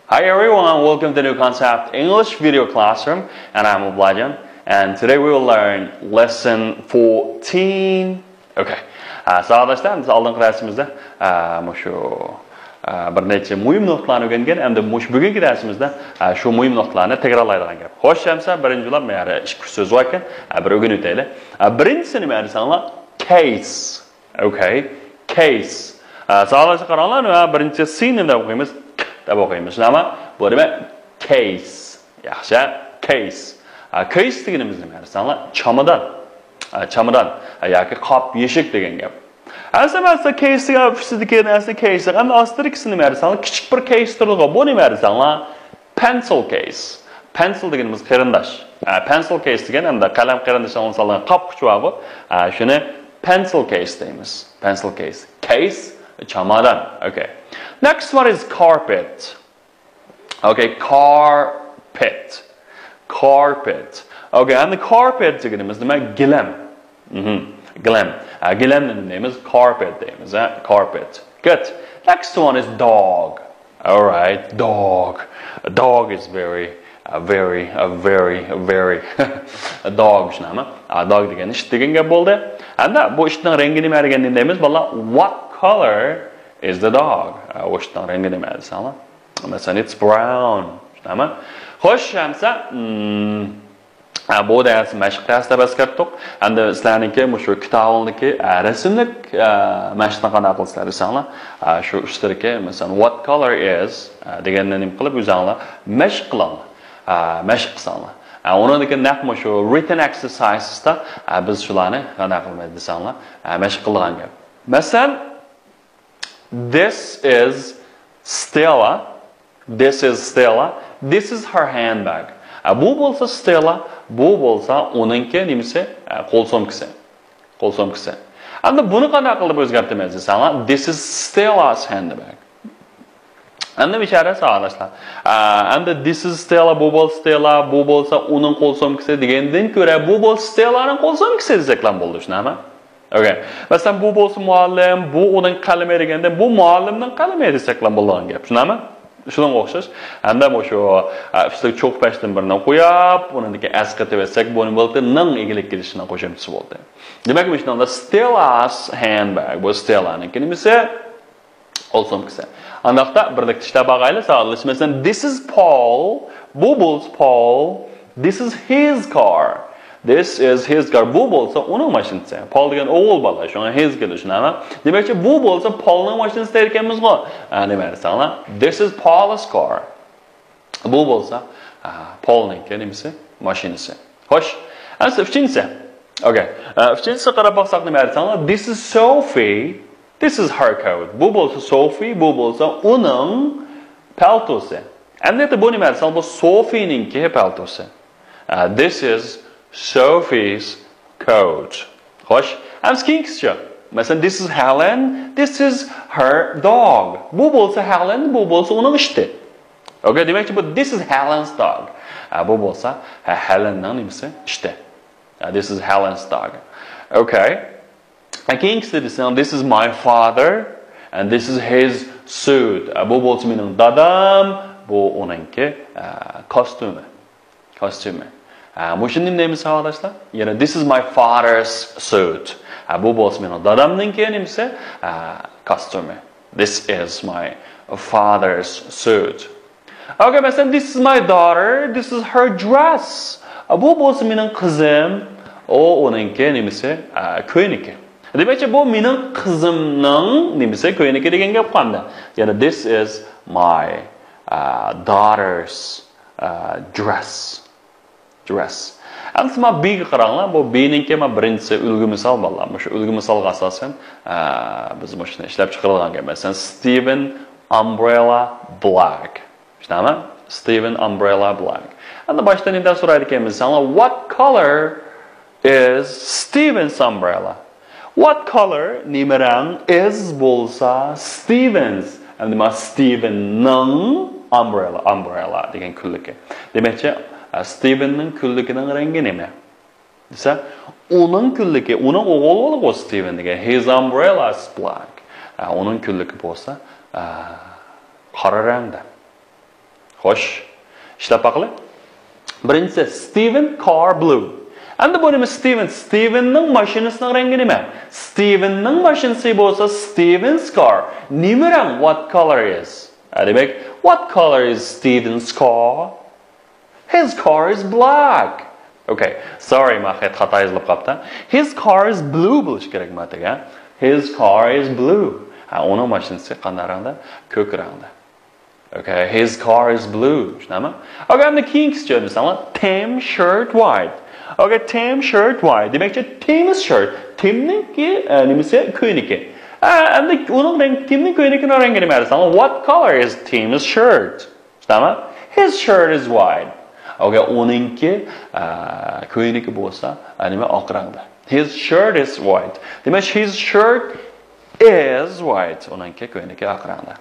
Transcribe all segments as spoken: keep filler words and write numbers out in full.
Hi everyone, welcome to New Concept English Video Classroom, and I'm Oblajan, and today we will learn lesson fourteen. Okay. ساۋاقداشلار، بىز ئالدىنقى دەرسىمىزدە مۇشۇ بىر نەچچە مۇھىم نۇقتىلارنى ئۆگەنگەن، ئەمدى مۇشۇ بۈگۈنكى دەرسىمىزدە شۇ مۇھىم نۇقتىلارنى تەكرارلايدىغان گەپ. خوش، ئەمسە بىرىنچى بولۇپ مەيەردە ئىككى ئۈچ سۆز باركەن، بىر ئۆگىنىۋېتەيلى. بىرىنچىسى نېمە دېسەڭلار؟ Case. Okay. Case. ساۋاقداشلار، قاراڭلار، بىرىنچى C نېمە دەپ ئوقۇيمىز؟ دەپ ئوقۇيمىز. شۇنداقمۇ؟ بۇ نېمە؟ Case. ياخشى. Case. Case دېگىنىمىز نېمە دېسەڭلار؟ چامادان. چامادان ياكى قاپ يېشىك دېگەن گەپ. ئەمسە مەسىلەن، case دېگەن ئۈستىدىكى نەرسىنى case دەپ، ئەمدى ئاستىدىكىسى نېمە دېسەڭلار؟ كىچىك بىر case تۇرىدىغۇ. بۇ نېمە دېسەڭلار؟ Pencil case. Pencil دېگىنىمىز قېرىنداش. Pencil case دېگەن ئەمدى قەلەم قېرىنداشلارنىڭ سالغان قاپقۇچى بارغۇ. شۇنى pencil case دەيمىز. Pencil case. Case، چامادان. Okay. Next one is carpet. Okay, carpet. Carpet. Okay, and the carpet دېگىنىمىز نېمە؟ گىلەم. مهم. گىلەم. گىلەمنى نېمە دەيمىز؟ Carpet دەيمىز. Carpet. Good. Next one is dog. All right, dog. Dog is very, uh, very, uh, very, very. Dog شۇنداقمۇ؟ Dog دېگەن ئىت دېگەن گەپ بولدى. ئەمدى بۇ ئىتنىڭ رەڭگى نېمە دېگەندە نېمە دەيمىز؟ بالىلار، what color is the dog? ئۇ ئىتنىڭ رەڭگى نېمە دېسەڭلار؟ مەسىلەن، it's brown. شۇنداقمۇ؟ خوش، ئەمسە، hmm، بۇ دەرس مەشىق دەرس دەپ ئەسكەرتتۇق. ئەمدى سىلەرنىڭكى مۇشۇ كىتابىڭدىكى رەسىملىك مەشىقنى قانداق قىلىسىلەر دېسەڭلار، شۇ ئۈستىدىكى، مەسىلەن، what color is دېگەننى نېمە قىلىپ ئۆزۈڭلار مەشىق قىلىڭلار. مەشىق قىلساڭلار. ئۇنىڭدىن كېيىن نەق مۇشۇ written exercisesدا بىز شۇلارنى قانداق قىلىمىز دېسەڭلار، مەشىق قىلىدىغان گەپ. مەسىلەن، This is Stella. This is Stella. This is her handbag. بۇ بولسا Stella، بۇ بولسا ئۇنىڭكى نېمىسى؟ قول سومكىسى. قول سومكىسى. ئەمدى بۇنى قانداق قىلىپ ئۆزگەرتىمىز دېسەڭلار، this is Stella's handbag. ئەمدى بىچارە ساۋاقداشلار. ئەمدى this is Stella، بۇ بولسا Stella، بۇ بولسا ئۇنىڭ قول سومكىسى دېگەندىن كۆرە، بۇ بولسا Stellanىڭ قول سومكىسى دېسەكلا بولدى، شۇنداقمۇ؟ Okay. مەسىلەن، بۇ بولسا مۇئەللىم، بۇ ئۇنىڭ قەلىمى دېگەندە، بۇ مۇئەللىمنىڭ قەلىمى دېسەكلا بولىدىغان گەپ، شۇنداقمۇ؟ شۇنىڭغا ئوخشاش. ھەمدە مۇشۇ، ئە، ئۈستىگە چوققا پەشتىن بىرنى قويۇپ، ئۇنىڭدىكى ئەس قېتىۋەتسەك، بۇ نېمە بولدى؟ نىڭ ئىگىلىك كېلىشىنىڭ قوشۇمچىسى بولدى. دېمەك، مۇشۇنىڭدا Stella's handbag، بۇ Stellanىڭكى نېمىسى؟ قول سومكىسى. ئانداقتا بىرلىكتە ئىشلەپ باقايلى، ساۋاقدىشىم. مەسىلەن، this is Paul. بۇ بولسا Paul. This is his car. This is his car. بۇ بولسا ئۇنىڭ ماشىنىسى. Paul دېگەن ئوغۇل بالا، شۇڭا his كېلىدۇ، شۇنداقمۇ؟ دېمەكچى، بۇ بولسا Paulنىڭ ماشىنىسى دەيدىكەنمىزغۇ. ھە، نېمە دېسەڭلار؟ This is Paul's car. بۇ بولسا، ئە، Paulنىڭكى نېمىسى؟ ماشىنىسى. خوش. ئەمسە ئۈچىنچىسى. Okay. ئە، ئۈچىنچىسىگە قاراپ باقساق نېمە دېسەڭلار؟ This is Sophie. This is her coat. بۇ بولسا Sophie، بۇ بولسا ئۇنىڭ پەلتوسى. ئەمدى بۇ نېمە دېسەڭلار؟ بۇ Sophieنىڭكى پەلتوسى. ئە، this is Sophie's coat. خوش. ئەمسە كېيىنكىسىچۇ؟ مەسىلەن، this is Helen. This is her dog. بۇ بولسا Helen، بۇ بولسا ئۇنىڭ ئىتى. Okay، دېمەكچى، بۇ this is Helen's dog. ئە، بۇ بولسا، ھە، Helenنىڭ نېمىسى؟ ئىتى. ئە، this is Helen's dog. Okay. ئە، كېيىنكىسى دېسەڭ، this is my father and this is his suit. ئە، بۇ بولسا مېنىڭ دادام، بۇ ئۇنىڭكى، ئە، كوستيۇمى. كوستيۇمى. ئە، مۇشۇنى نېمە دەيمىز، ساۋاقداشلار؟ يەنە this is my father's suit. ئە، بۇ بولسا مېنىڭ دادامنىڭكى نېمىسى؟ ئە، كوستيۇمى. This is my father's suit. Okay، مەسىلەن، this is my daughter, this is her dress. ئە، بۇ بولسا مېنىڭ قىزىم، ئۇ ئۇنىڭكى نېمىسى؟ ئە، كۆينىكى. دېمەكچى، بۇ مېنىڭ قىزىمنىڭ نېمىسى؟ كۆينىكى دېگەن گەپ قالدى. يەنە this is my، ئە، daughter's، ئە، dress. Dress. ئەمدى مانا بىگە قاراڭلار. بۇ بىنىڭكى مانا بىرىنچىسى ئۈلگە مىسال، بالىلار. مۇشۇ ئۈلگە مىسالغا ئاساسەن، ئە، بىز مۇشۇنى ئىشلەپ چىقىرىدىغان گەپ. مەسىلەن، Steven umbrella black. شۇنداقمۇ؟ Steven umbrella black. ئەمدى باشتا نېمىدىن سورايدىكەن دېسەڭلار، what color is Steven's umbrella? What color، نېمە رەڭ، is بولسا Steven's، ئەمدى مانا Stevenنىڭ umbrella، umbrella دېگەن كۈنلۈكى. دېمەكچى، ئە، Stevenنىڭ كۈنلۈكىنىڭ رەڭگى نېمە؟ دېسە، ئۇنىڭ كۈنلۈكى، ئۇنىڭ ئوغۇل بالىغۇ Steven دېگەن. His umbrella is black. ئە، ئۇنىڭ كۈنلۈكى بولسا، ئە، قارا رەڭدە. خوش، ئىشلەپ باقىلى. بىرىنچىسى، Steven car blue. ئەمدى بۇ نېمە؟ Steven، Stevenنىڭ ماشىنىسىنىڭ رەڭگى نېمە؟ Stevenنىڭ ماشىنىسى بولسا Steven's car. نېمە رەڭ؟ What color is? ھە، دېمەك، what color is Steven's car? His car is black. Okay, sorry، ما خەت خاتا يېزىلىپ قاپتۇ. His car is blue بولۇشى كېرەك ما دېگەن. His car is blue. ھە، ئۇنىڭ ماشىنىسى قانداق رەڭدە؟ كۆك رەڭدە. Okay, his car is blue. چۈشەندىڭىزمۇ؟ Okay، ئەمدى كېيىنكىسىچە دېسەڭلار، Tim shirt white. Okay, Tim shirt white. دېمەكچى، Tim's shirt. تىمنىڭكى، ئە، نېمىسى؟ كۆينىكى. ئە، ئەمدى ئۇنىڭ رەڭ-، تىمنىڭ كۆينىكىنىڭ رەڭگى نېمە دېسەڭلار، what color is Tim's shirt? چۈشەندىڭىزمۇ؟ His shirt is white. Okay، ئۇنىڭكى، ئە، كۆينىكى بولسا، ئە، نېمە، ئاق رەڭدە. His shirt is white. دېمەك، his shirt is white. ئۇنىڭكى كۆينىكى ئاق رەڭدە.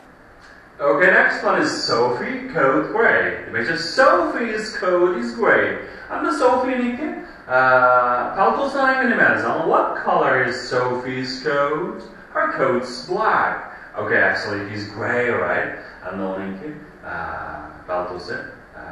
Okay, next one is Sophie coat gray. دېمەكچى، Sophie's coat is gray. ئەمدى سوفىنىڭكى، ئە، پالتوسىنىڭ رەڭگى نېمە دېسەڭلار؟ What color is Sophie's coat? Her coat's black. Okay, actually, he's gray, right? ئەمدى ئۇنىڭكى، ئە، پالتوسى، ئە،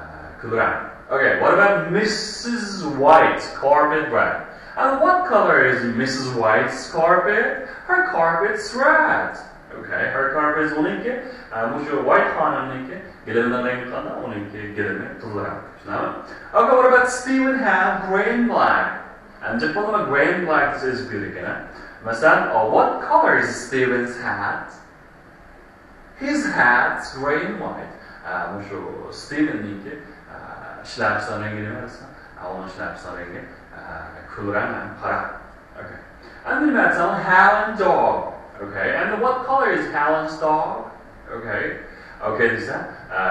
كۈل رەڭ. Okay, what about Missus White's carpet red? And what color is Missus White's carpet? Her carpet's red. Okay, her carpet is ئۇنىڭكى، ئە، مۇشۇ ۋايت خانىمنىڭكى گىلىمىنىڭ رەڭگى قانداق؟ ئۇنىڭكى گىلىمى قىزىل رەڭ. چۈشەندىڭىزمۇ؟ Okay, what about Steven hat, grey and black? ئەمدى بۇ نېمە، grey and black دېسە ئېزىپ بېرىدىكەن. مەسىلەن، uh, what color is Steven's hat? His hat's grey and white. ئە، مۇشۇ ستىۋېننىڭكى، ئە، شىلەپىسىنىڭ رەڭگى نېمە دېسە، ئە، ئۇنىڭ شىلەپىسىنىڭ رەڭگى، ئە، كۈل رەڭ ھەم قارا. Okay. ئەمدى نېمە دېسەڭ، Helen's dog. Okay. And what color is Helen's dog? Okay. Okay دېسە، ئە،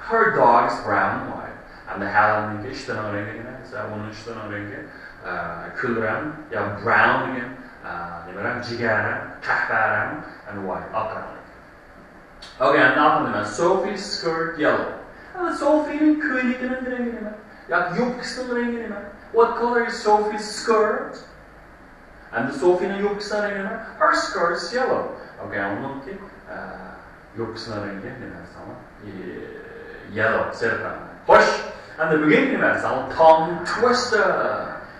her dog is brown and white. ئەمدى ھېلېننىڭكى ئىتىنىڭ رەڭگى نېمە دېسە، ئۇنىڭ ئىتىنىڭ رەڭگى، ئە، كۈل رەڭ يا brown دېگەن، ئە، نېمە رەڭ، جىگەر رەڭ، قەھۋە رەڭ، and white، ئاق رەڭ. Okay، ئەمدى ئاخىرى نېمە؟ Sophie's skirt yellow. ئەمدى سوفىنىڭ كۆينىكىنىڭ رەڭگى نېمە؟ ياكى يوپكىسىنىڭ رەڭگى نېمە؟ What color is Sophie's skirt? ئەمدى سوفىنىڭ يوپكىسىنىڭ رەڭگى نېمە؟ Her skirt is yellow. Okay، ئۇنىڭكى، ئە، يوپكىسىنىڭ رەڭگى نېمە دېسەڭلار؟ يې-، yellow، سېرىق رەڭ. خوش، ئەمدى بۈگۈنكى نېمە دېسەڭلار؟ Tongue twister.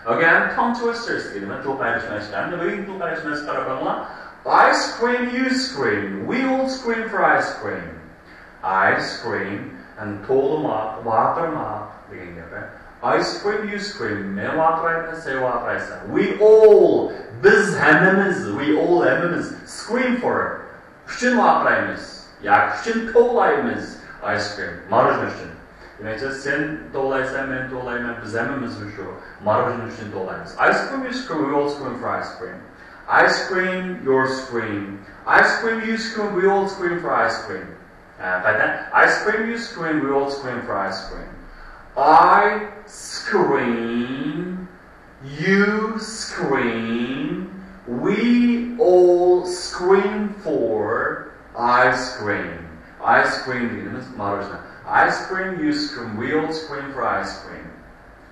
Okay، ئەمدى tongue twisters دېگىنى نېمە؟ تىل قايرىشماس ئىكەن. ئەمدى بۈگۈنكى تىل قايرىشماسقا قاراپ بېقىڭلار. I scream, you scream, we all scream for ice cream. I scream، يەنى توۋلىماق، ۋارقىرىماق دېگەن گەپ. I scream, you scream، مەن ۋارقىرايمەن، سەن ۋارقىرايسەن. We all، بىز ھەممىمىز، we all ھەممىمىز، scream for، ئۈچۈن ۋارقىرايمىز ياكى ئۈچۈن توۋلايمىز. Ice cream، ماروژنا ئۈچۈن. دېمەكچى، سەن توۋلايسەن، مەن توۋلايمەن، بىز ھەممىمىز مۇشۇ ماروژنا ئۈچۈن توۋلايمىز. I scream, you scream, we all scream for ice cream. I scream, you scream. I scream, you scream, we all scream for ice cream. ئە، قايتا. I scream, you scream, we all scream for ice cream. I scream, you scream, we all scream for ice cream. Ice cream دېگىنىمىز ماروژنا. I scream, you scream, we all scream for ice cream.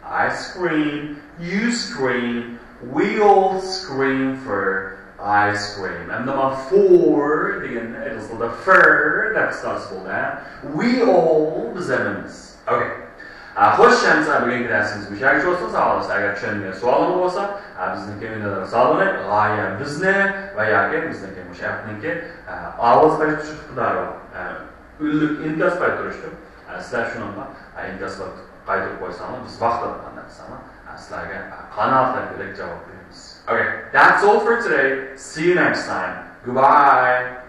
I scream, you scream, we all scream for ice cream. ئەمدى ما for دېگەننى ئىنگلىز تىلىدا fur دەپ قىسقارتسا بولدى، ھە؟ We all، بىز ھەممىمىز. Okay. ئا، خوش، ئەمسە بۈگۈنكى دەرسىمىز مۇشۇ يەرگىچە بولسۇن. ساغ بولۇڭلار. ئەگەر چۈشەنمىگەن سوئالىڭلار بولسا، ئا، بىزنىڭكى ئۈندىدار سالونى، غايە بىزنى ۋە ياكى بىزنىڭكى مۇشۇ ئەپنىڭكى، ئا، ئاۋاز قايتۇرۇش ئىقتىدارى بار. ئا، ئۈنلۈك ئىنكاس قايتۇرۇشتۇر. ئا، سىلەر شۇنىڭغا، ئا، ئىنكاس قايتۇرۇپ قويساڭلار، بىز ۋاقىت ئالغاندا سىلەرگە، ئا، قانائەتلەندۈرگۈدەك جاۋاب بېرىمىز. Okay, that's all for today. See you next time. Goodbye.